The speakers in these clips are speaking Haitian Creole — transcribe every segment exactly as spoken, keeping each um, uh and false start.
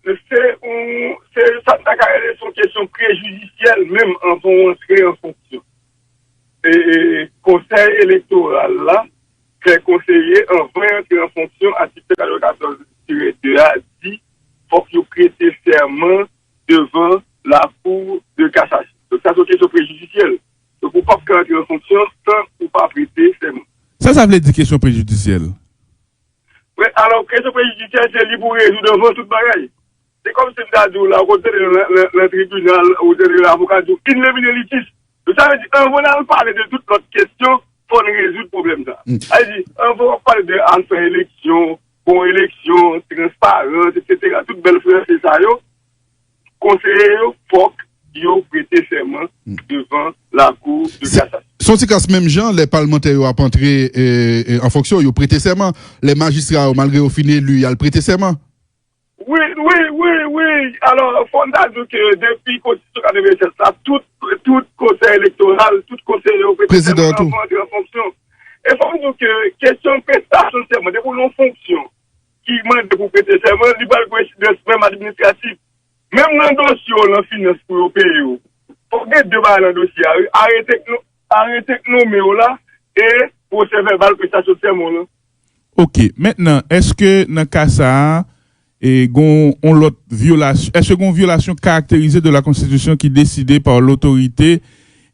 se yon, se sa n ta ka rele se yon kesyon prejidisyèl menm anvan w antre an fonksyon. E, e, Konsèy elektoral la fè konseye anvan y antre an fonksyon, atik senkatrevennkatorz tire de a di fòk yo prete sèman devan lakou de kasasyon. Donk, sa se yon kesyon prejidisyèl. Donk, ou p ap ka antre an fonksyon san ou pa prete sèman. Sa sa vle di kesyon prejidisyèl? Wi, alò, kesyon prejidisyèl, se li pou rezoud anvan tout bagay. Se kòmsi m ta di w la, ou konn tande nan, nan, nan tribinal, ou tande avoka di w, in limine litis. Donk, sa vle di, anvan n al pale de tout lòt kesyon, fò n rezoud pwoblèm sa. Sa vle di, anvan w ap pale de al fè eleksyon, bon eleksyon, transparans, etsetera, tout bèl franse sa yo, konseye yo, fòk yo prete sèman devan lakou de kasasyon. Se yon ti kras menm jan, lè palmantè yo ap antre, e, e, an fonksyon, yo prete sèman. Lè majistra yo, malgre yo fin eli, y al prete sèman. Wi, wi, wi, wi. Alò, fò n ta di w ke depi konstitisyon katrevennsèt la, tout, tout konsèy elektoral, tout konseye yo prete sèman anvan antre an fonksyon. E fò m di w ke kesyon prestasyon sèman, depi w nan yon fonksyon ki mande pou prete sèman, li pral gen ensidans menm administratif. Menm nan dosye w nan finans pou yo peye w, fòk gen de bagay nan dosye a, wi. Arete k nou, arete k nonmen w la e pwosè vèbal prestasyon sèman w lan. Ok. Mentnan, èske nan ka sa a, e, gon yon lòt vyolasyon, èske gon vyolasyon karakterize de la Constitution ki deside pa lotorite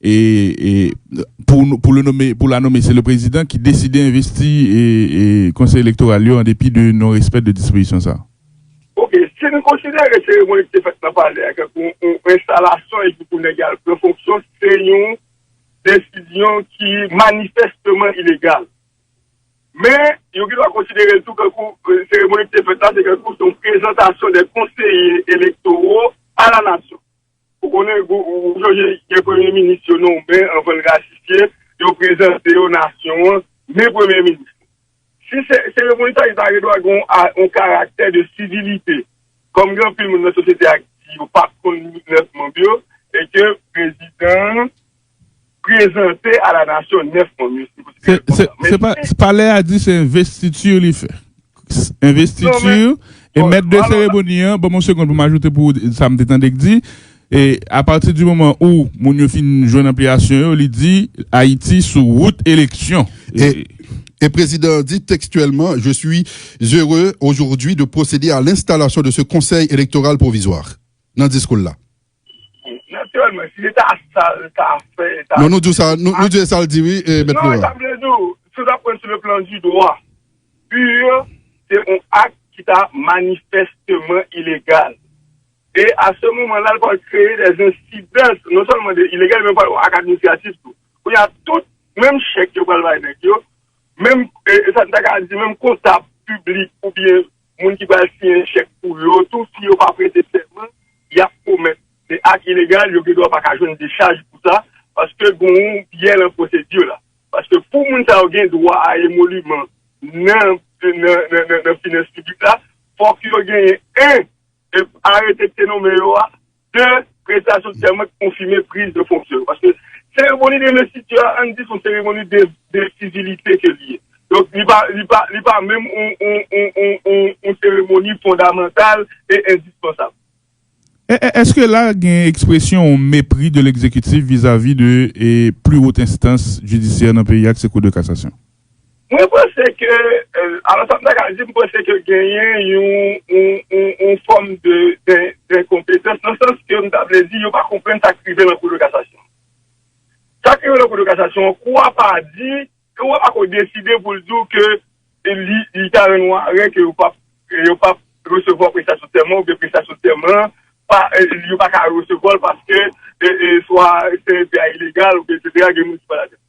e, e, pou, pou le nome, pou la nome, se le prezidan ki deside envesti e, e konsèy elektoral yo an depi de non respè de dispozisyon sa a? Ok, si nou konsidere seremoni ki te fèt nan palè a tankou yon, yon enstalasyon epi pou nèg yo al pran fonksyon, se yon desizyon ki manifèsteman ilegal. Men, yo gen dwa konsidere l tou tankou, e, seremoni ki te fèt la, se tankou se yon prezantasyon de konseye elektoro a la nasyon. Ou konnen, ou, ou, ou sonje gen premye minis yo nonmen anvan l rasifye, yo prezante yo nasyon an, men premye minis. Si se, seremoni sa, li ta gen dwa gen yon, a, yon karaktè de sivilite. Kòm gen anpil moun nan sosyete a ki di yo pa konn nèf manm yo, e ke prezidan an prezante a la nasyon nèf manm yo, si nou konsidere l konsa. Se, se, se pa, palè a di se envestiti li fè. Envestiti e mèt de seremoni an, ban m yon segonn pou m ajoute pou sa m te tande k di. E apati di moman ou moun yo fin jwenn anpliyasyon yo, li di Ayiti sou wout eleksyon. E, e prezidan an di textuellement, je suis heureux aujourd'hui de procéder à l'installation de ce conseil électoral provisoire. Nan diskou l la. Natirèlman, si se ta sa l ta fè, ta... Non, nou di w sa, nou, nou di w sa l di, wi, e, mèt Laurent. Non, sa m vle di w, si w ta pran sou le plan du droit pur, se yon ak ki ta manifèsteman ilegal. E a se moman la, l pral kreye des incidences, non sèlman de ilegal, men pral yon ak administratif tou. Kounye a, tout, menm chèk yo pral bay nèg yo, menm, e, e sa n ta ka di, menm kontab piblik oubyen moun ki pral siyen chèk pou yo tou, si yo pa prete sèman, y ap komèt de ak ilegal, yo gen dwa pa ka jwenn dechaj pou sa, paske gen yon byè nan pwosedi la. Paske pou moun sa yo gen dwa a emoliman nan, nan, nan, nan, nan finans piblik la, fòk yo genyen en e arete ki te nonmen yo a, de prestasyon sèman ki konfime priz de fonksyon yo. Paske seremoni de envestiti a, ann di se yon seremoni de, de sivilite ke li ye. Donk, li pa, li pa, li pa menm yon, yon, yon, yon, yon, yon seremoni fondamantal e endispansab. E, e, èske la gen ekspresyon yon mepri de legzekitif vizavi de, e, pli wot enstans jidisyè nan peyi a, ki se Kou de Kasasyon? Mwen panse ke, e, alò sa m ta ka di, m panse ke genyen yon, yon, yon, yon fòm de, de, de konpetans, nan sans ke m ta vle di, yo pa konprann sa k rive nan Kou de Kasasyon. Sa k rive nan Kou de Kasasyon, kou a pa di, kou a pako deside pou l di w ke li, li ta rann ou arè ke yo p ap, yo p ap resevwa prestasyon sèman oubyen prestasyon sèman an, pa, e, yo pa ka resevwa l paske, e, e, swa C N P a ilegal oubyen etsetera, gen moun ki pa ladan.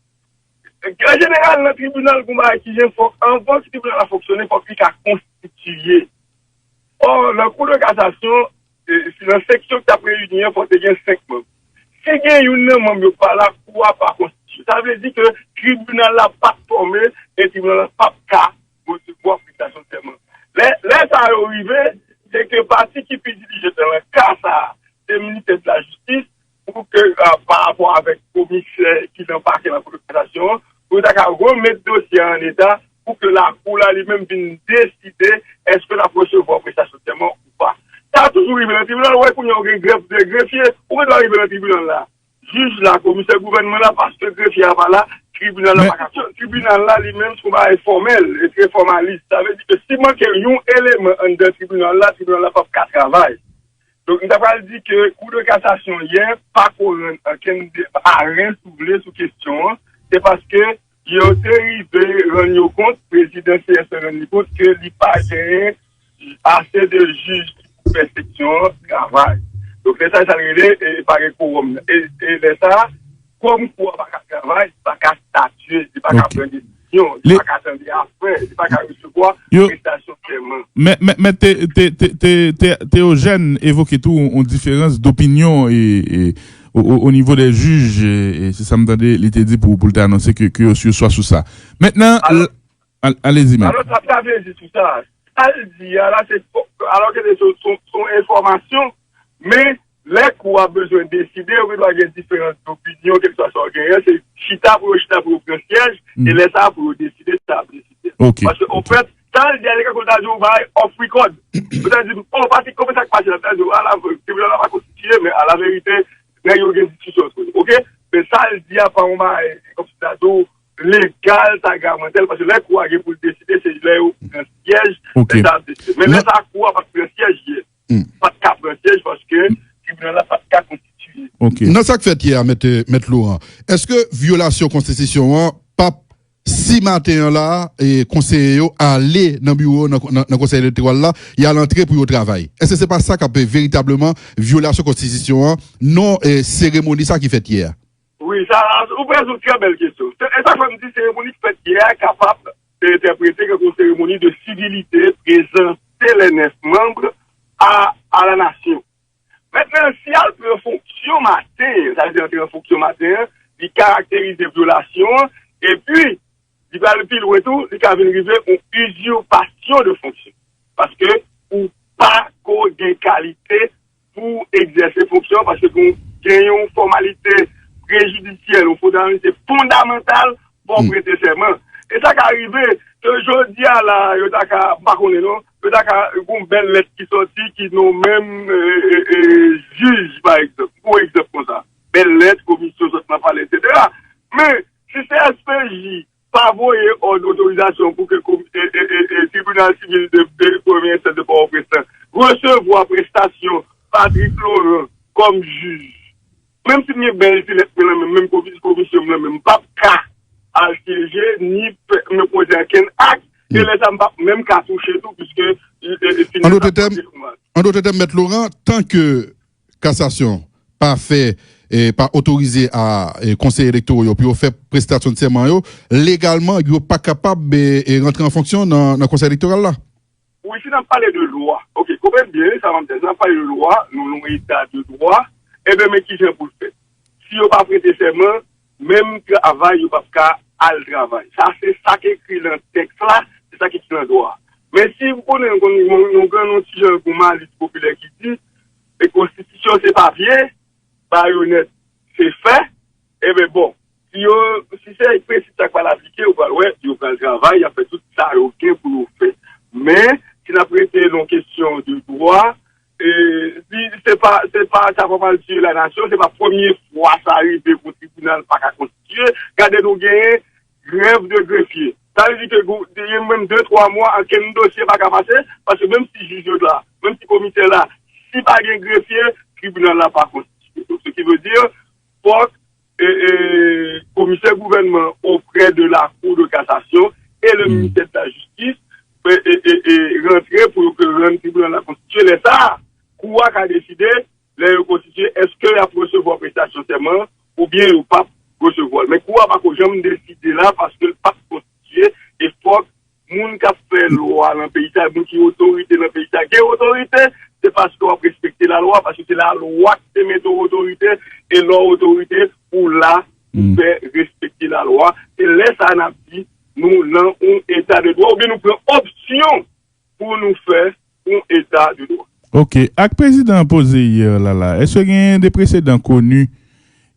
An jeneral, nan tribinal, gon bagay ki jen fòk, anvan tribinal la fonksyone, fòk li ka konstitiye. Ò, nan Kou de Kasasyon, e, si nan seksyon ki t ap reyini an, fòk te gen senk manm. Si gen youn nan manm yo pa la, kou a pa konstitiye. Sa vle di ke tribinal la p ap fòme e tribinal la p ap ka resevwa prestasyon sèman. Lè, lè sa yo rive, se ke pati ki pi dilijant nan ka sa a, se ministè de la jistis, pou ke, a, pa rapò avèk komisè ki nan pakè nan Kou de Kasasyon an, pou yo ta ka remèt dosye a an eta, pou ke lakou la li menm vin deside èske l ap resevwa prestasyon sèman ou pa. Sa Ou rive nan tribinal, ou wè kounye a ou gen grèf de grefye, ou gen dwa rive nan tribinal la. Jij la, komisè gouvènman la, paske grefye a pa la, tribinal la pa ka. Tribinal la, li menm, se yon bagay fòmèl, e trè fòmalis. Sa vle di ke si manke yon eleman anndan tribinal la, tribinal la p ap ka travay. Donk, m ta pral di ke Kou de kasasyon yè pa ko rann ankenn de, ayen, si w vle, sou kesyon an. Se paske yo te rive rann yo kont, prezidan C S A rann li kont ke li pa genyen ase de jij ki pou fè seksyon an travay. Donk, lè sa, sa rele, e, pa gen kowòm nan. E, e lè sa, kòm kou a pa ka travay, li pa ka statye, li pa ka pran desizyon, li pa ka tande afè, li pa ka resevwa prestasyon sèman. Men, men, men Te, Te, Te, Te, Te, Teogèn evoke tou yon diferans dopinyon e, e, o, o, o nivo dè jij, e, e, se sa m tande li te di pou, pou l te anonse ke, ke yo, yo swa sou sa. Mentnan, al-, alezi, men. Alò, sa m ta vle di sou sa, sa l di a la, se fo, alò ke se, se, se, se yon enfòmasyon, men lè kou a bezwen deside, yo gen dwa gen diferans dopinyon, kèlkeswa sa w genyen, se chita pou yo chita pou yo pran syèj, e lè sa a pou yo deside sa ap deside. Paske, anfèt, sa l di a, se kòmsi l ta di w bay off record. Yo ta di, oh, Patrick, konbyen sa k pase la? L ta di w, ala, tribinal la pa konstitiye, men alaverite, nèg yo gen diskisyon sou li. Oke? Men sa l di a pa yon bagay, se kòmsi l ta di w legal, sa gaman tèl, paske lè kou a gen pou l deside, se lè yo pran syèj, lè sa ap deside. Men lè sa a kou a pa t pran syèj yè. Pa t ka pran syèj paske tribinal la pa t ka konstitiye. Nan sa k fèt yè a, mèt, mèt Laurent, èske vyolasyon konstitisyon an p ap, si maten an la, e, konseye yo ale nan biwo, nan, nan, nan konsèy elektoral la, y al antre pou yo travay? Èske se pa sa k ap veritableman vyolasyon konstitisyon an, non, e, seremoni sa ki fèt yè a? Wi, sa, ou poze yon trè bèl kesyon. Se, e sa fè m di seremoni k fèt yè a kapab entèprete kòm yon seremoni de sivilite, prezante les neuf membres à, à la nation. Mentnan, si al pran fonksyon maten, sa vle di antre an fonksyon maten an, li karakterize vyolasyon an, epi, li pral pi lwen tou, li ka vin rive yon usurpasyon de fonksyon. Paske ou pa ko gen kalite pou egzèse fonksyon an, paske gen, gen yon fòmalite prejidisyèl, yon fòmalite fondamantal, fò w prete sèman. E sa ka rive, ke jodi a la, yo ta ka, m pa konnen non, yo ta ka, gon bèl lèt ki sòti, ki non menm, e, e, e, jij, pa egzanp. Pou egzanp konsa. Bèl lèt, komisyon sòt nan palè, etsetera. Men, si C S P J pa voye òd otorizasyon pou ke komi-, e, e, e, e, tribinal sivil de, de premye enstans de Pòtoprens lan resevwa prestasyon Patrick Laurent kòm jij. Menm si m gen bèl ti lèt mwen nan men m, menm komi-, komisyon m nan men m, m p ap ka al syeje, ni fè, mwen poze okenn ak, e lè sa m p ap menm ka touche tou, piske, e, e, e, An dòt tèm, an dòt tèm, mèt Laurent, tan ke kasasyon pa fè, e, pa otorize a, e, konseye elektoro yo pou yo fè prestasyon sèman yo, legalman, yo pa kapab, e, e, rantre an fonksyon nan, nan konsèy elektoral la? Wi, si n ap pale de lwa, oke, konprann byen, sa m ap di, si n ap pale de lwa, nou nan yon eta de dwa, ebyen, men kijan pou l fèt. Si yo pa prete sèman, menm travay, yo p ap ka al travay. Sa, se sa k ekri nan tèks la, se sa k ekri nan dwa a. Men si w konnen, nou konn, nou, nou gen yon ti jan yon malis popilè ki di, e konstitisyon se papye, bayonèt se fè, ebyen, bon, si yo, si se prensip sa k pral aplike, ou pral wè, yo pral travay, y ap fè tout sa yo gen pou yo fè. Men, si n ap rete nan kesyon de dwa, e, si se pa, se pa, sa pa pral tiye lanasyon, se pa premye fwa sa rive pou tribinal pa ka konstitiye. Gade nou genyen grèv de grefye. Sa vle di ke gou-, genyen menm de, twa mwa, ankenn dosye pa ka pase, paske menm si jij yo la, menm si komisè la, si pa gen grefye, tribinal la pa konstitiye. Donk, se ki vle di, fòk, e, e, komisè gouvènman auprès de la Cour de cassation et le ministère de la Justice, e, e, e, e, rantre pou yo ke rann tribinal la konstitiye. Lè sa a, kou a ka deside, lè yo konstitiye, èske y ap resevwa prestasyon sèman oubyen yo p ap resevwa l. Men kou a pa ko janm deside la paske l p ap konstitiye, e fòk moun k ap fè lwa nan peyi sa, moun ki otorite nan peyi sa, gen otorite, se paske w ap respekte lalwa, paske se lalwa ki te mete w otorite, e lè w otorite, ou la pou fè respekte lalwa. Se lè sa a n ap di nou nan yon eta de dwa, oubyen nou pran opsyon pou nou fè yon eta de dwa. Ok. Ak prezidan an poze yè la la, èske genyen de presedan koni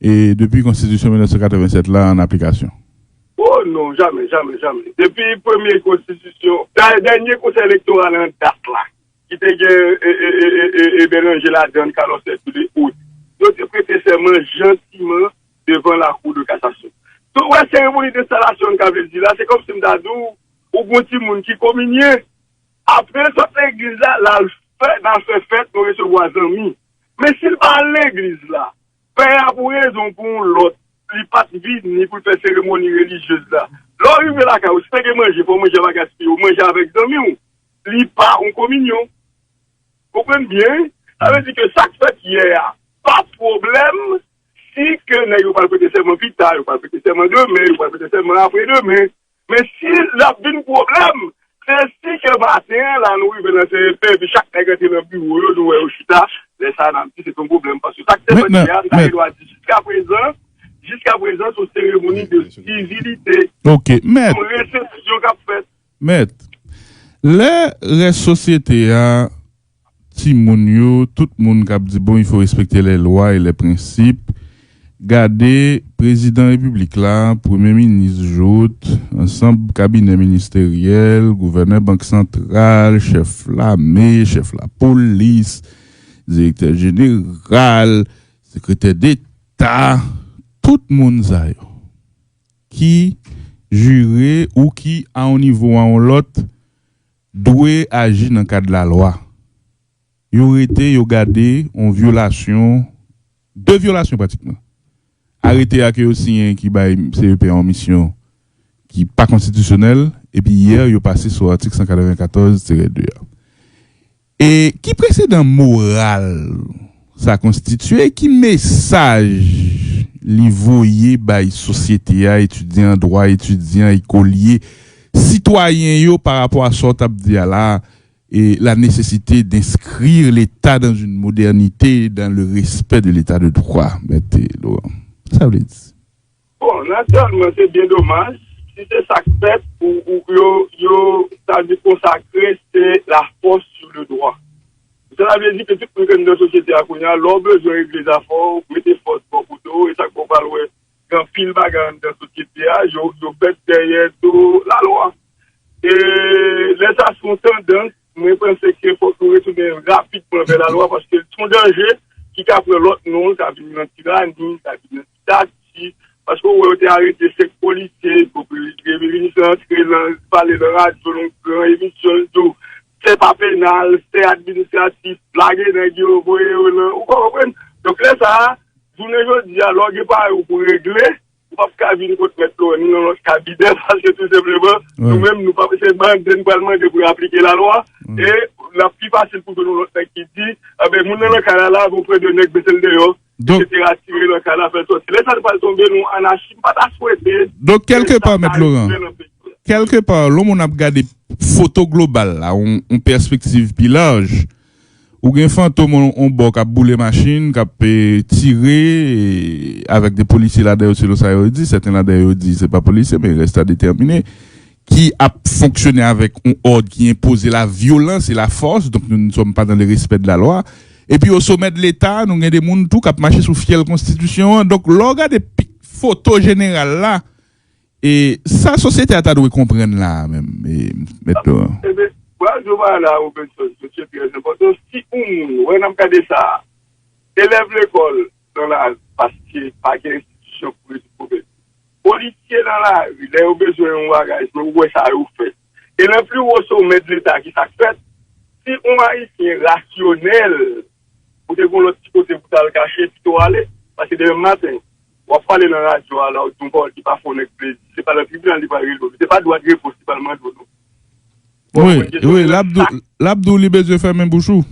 e depi konstitisyon mil nèf san katrevennsèt la an aplikasyon? Oh non, jamè, jamè, jamè. Depi premye konstitisyon, dè-, dènye konsèy elektoral an dat la, ki te gen e, e, e, e, e, e Bèlanje ladan l, Carlos Hercule et autres. Yo te prete sèman jantiman devan lakou de kasasyon. Tou wè seremoni denstalasyon ka vle di la, se kòmsi m ta di w, ou gon timoun ki kominye, apre l sot legliz la, l al fè, l al fè fèt, nou resevwa zanmi. Men si l pa al legliz la, pè a pou rezon pou yon lòt, li pa t vini pou l fè seremoni relijyez la. Lè w rive lakay ou, si te gen manje, fò w manje a pa gaspiye, ou manje avèk zanmi w. Li pa yon kominyon. Konprann byen, sa vle di ke sa k fèt yè a, pa pwoblèm si ke nèg yo pral prete sèman pita, yo pral prete sèman demen, yo pral prete sèman apredemen. Men si l ap vin pwoblèm, se si ke maten an la nou rive nan C E P, epi chak nèg rantre nan biwo yo, nou wè yo chita, lè sa a n ap di se t on pwoblèm. Paske sa k te fèt yè a, m ta gen dwa di jiska prezan, jiska prezan, se yon seremoni de sivilite. Ok, mèt. Yon resepsyon k ap fèt. Mèt, lè rès sosyete a, timoun yo, tout moun k ap di, bon, il faut respecter les lois et les principes, gade prezidan repiblik la, premye minis Jouthe, ansanm kabinè ministeryèl, gouvènè bank santral, chèf lame, chèf lapolis, direktè jeneral, sekretè deta, tout moun sa yo ki jire ou ki a yon nivo a yon lòt dwe aji nan kad lalwa. Yo rete, yo gade yon vyolasyon, de vyolasyon pratikman. Arete a ke yo siyen ki bay C E P a yon misyon ki pa konstitisyonèl, epi yè yo pase sou atik san katrevenkatòz tire de a. E ki presedan moral sa konstitye? Ki mesaj li voye bay sosyete a, etidyan an dwa, etidyan, ekolye, sitwayen yo pa rapò a sa w t ap di a la, e la nécessité d'inscrire l'État dans une modernité, dans le respect de l'État de droit, Mèt Laurent? Sa vle di? Bon, natirèlman, se byen domaj. Si se sa k fèt, ou, ou, yo, yo, sa di konsakre, se la force sur le droit. Sa vle di ke tout moun ki anndan sosyete a kounye a, lè w bezwen regle zafè w, mete fòs bò kote w, e sa k fè w pral wè gen anpil bagay anndan sosyete a, yo, yo fèt dèyè do lalwa. E lè sa se yon tandans, mwen panse ke fòk nou retounen rapidman vè lalwa, paske se yon danje ki ka pran lòt non, l ka vin nan tirani, l ka vin nan diktati, paske w wè yo te arete senk polisye, Minis rantre nan, pale nan radyo, nan gran emisyon, l di w, se pa penal, se administratif, lage nèg yo, voye yo nan, ou konprann? Donk, lè sa a, jounen jodi a, lè w gen parèy ou pou regle, ou p ap ka vin kot Mèt Laurent ni nan lòt kabinè, paske tou senpleman, nou menm, nou p ap, se mande n pral mande pou yo aplike lalwa, e l ap pi fasil pou jwenn yon lòt nèg ki di, enben, moun nan nan kay la, la, gon pran de nèg, mete l deyò, etsetera, tire nan kay la, fè l sòti. Lè sa nou pral tonbe nan yon anachi, m pa ta swete. Donk, kèlkepa, Mèt Laurent, kèlkepa, lè yon moun ap gade foto global la, yon, yon pèspektiv pi laj, ou gen fantom on, on bò k ap boule machin, k ap, eh, tire, eh, avèk de polisye ladan yo, selon sa yo di. Sèten ladan yo di se pa polisye, men reste à déterminer, ki ap fonksyone avèk on òd ki enpoze la vyolans e la fòs. Donk, nous ne sommes pas dans le respect de la loi. Epi, au sommet de l'État, nou gen de moun tou k ap mache sou fyèl konstitisyon an. Donk, lè w gade pi-, foto jeneral la, e sa sosyete a ta dwe konprann la a menm, e, Mèt Laurent? Ebyen, pral di w bagay la, Robinson, se trè enpòtan. Si yon moun, wè n ap gade sa a, elèv lekòl nan lari, paske pa gen enstitisyon pou rezoud pwoblèm. Polisye nan lari, lè yo bezwen yon bagay, men ou wè sa yo fè. E nan pi wo somè de Leta, ki sa k fèt? Si yon Ayisyen rasyonèl, ou te gon lòt ti kote pou t al kache, pito w ale. Paske demen maten, w ap pale nan radyo a la, ou di yon pawòl ki pa fè yon nèg plezi. Se pa nan tribinal li pral regle w. Se pa dwa de repons li pral mande w, non. Wi, wi, l ap di w, l ap di w li bezwen fèmen bouch ou.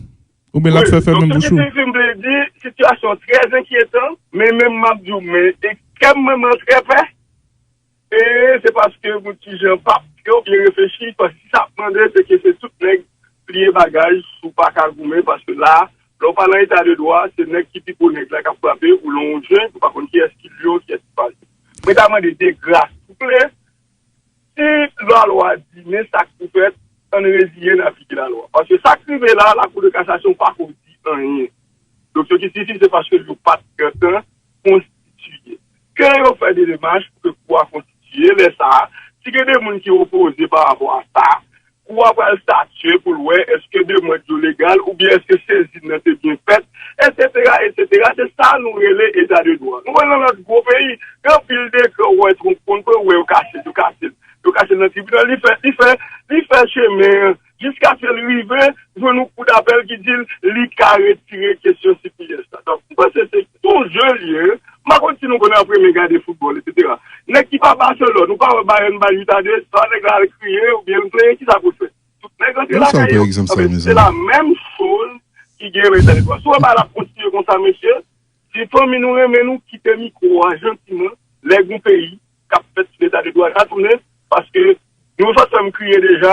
Oubyen l ap fè fèmen bouch ou. Donk, se sa m vle di, sitiyasyon trè enkyetan, men menm m ap di w, men e kè m menm an trè pè. E se paske moun ti jan p ap yo byen reflechi, paske sa ap mande, se ke se tout nèg pliye bagaj, si w pa ka goumen, paske la, lè w pa nan eta de dwa, se nèg ki pi gwo nèg la k ap frape, ou lè yon jwenn, ou pa konn kiyès ki l yo, kiyès ki pa l yo. Mwen ta mande de gras, souple, si lalwa di, men sa k pou fèt, ann reziye n aplike lalwa. Paske sa k rive la, Lakou de Kasasyon pa ko di anyen. Donk, sa ki sifi, se paske yo pa t gentan konstitiye. Ke yo fè de demach pou ke kou a konstitiye, lè sa a, si gen de moun ki opoze pa rapò a sa, kou a pral statye pou l wè èske demande yo legal oubyen èske sezi nan te byen fèt, etsetera, etsetera. Se sa nou rele eta de dwa. Nou wè nan lòt gwo peyi, gen anpil dekrè ou wè Trump konn pran, ou wè yo kase l, yo kase l. Yo kase l nan tribinal, li fè, li fè, li fè chemen an jiskaske l rive jwenn yon kou dapèl ki di l li ka retire kesyon C P S la. Donk, m panse se yon je l ye. M pa konn si nou konnen apre men gade foutbòl, etsetera. Nèg ki pa Barcelone, ou pa wè Bayern bay uit a de, sa nèg la al kriye oubyen l plenyen, kisa pou l fè? Tout nèg rantre lakay yo. Anben, se la menm choz ki gen eta de dwa. Si w wè bagay la ap kontinye konsa, mesye, si fanmi nou renmen nou, kite mikwo a jantiman. Lè gen yon peyi k ap fèt sou eta de dwa, sa tounen, paske nou sot fè m kriye deja.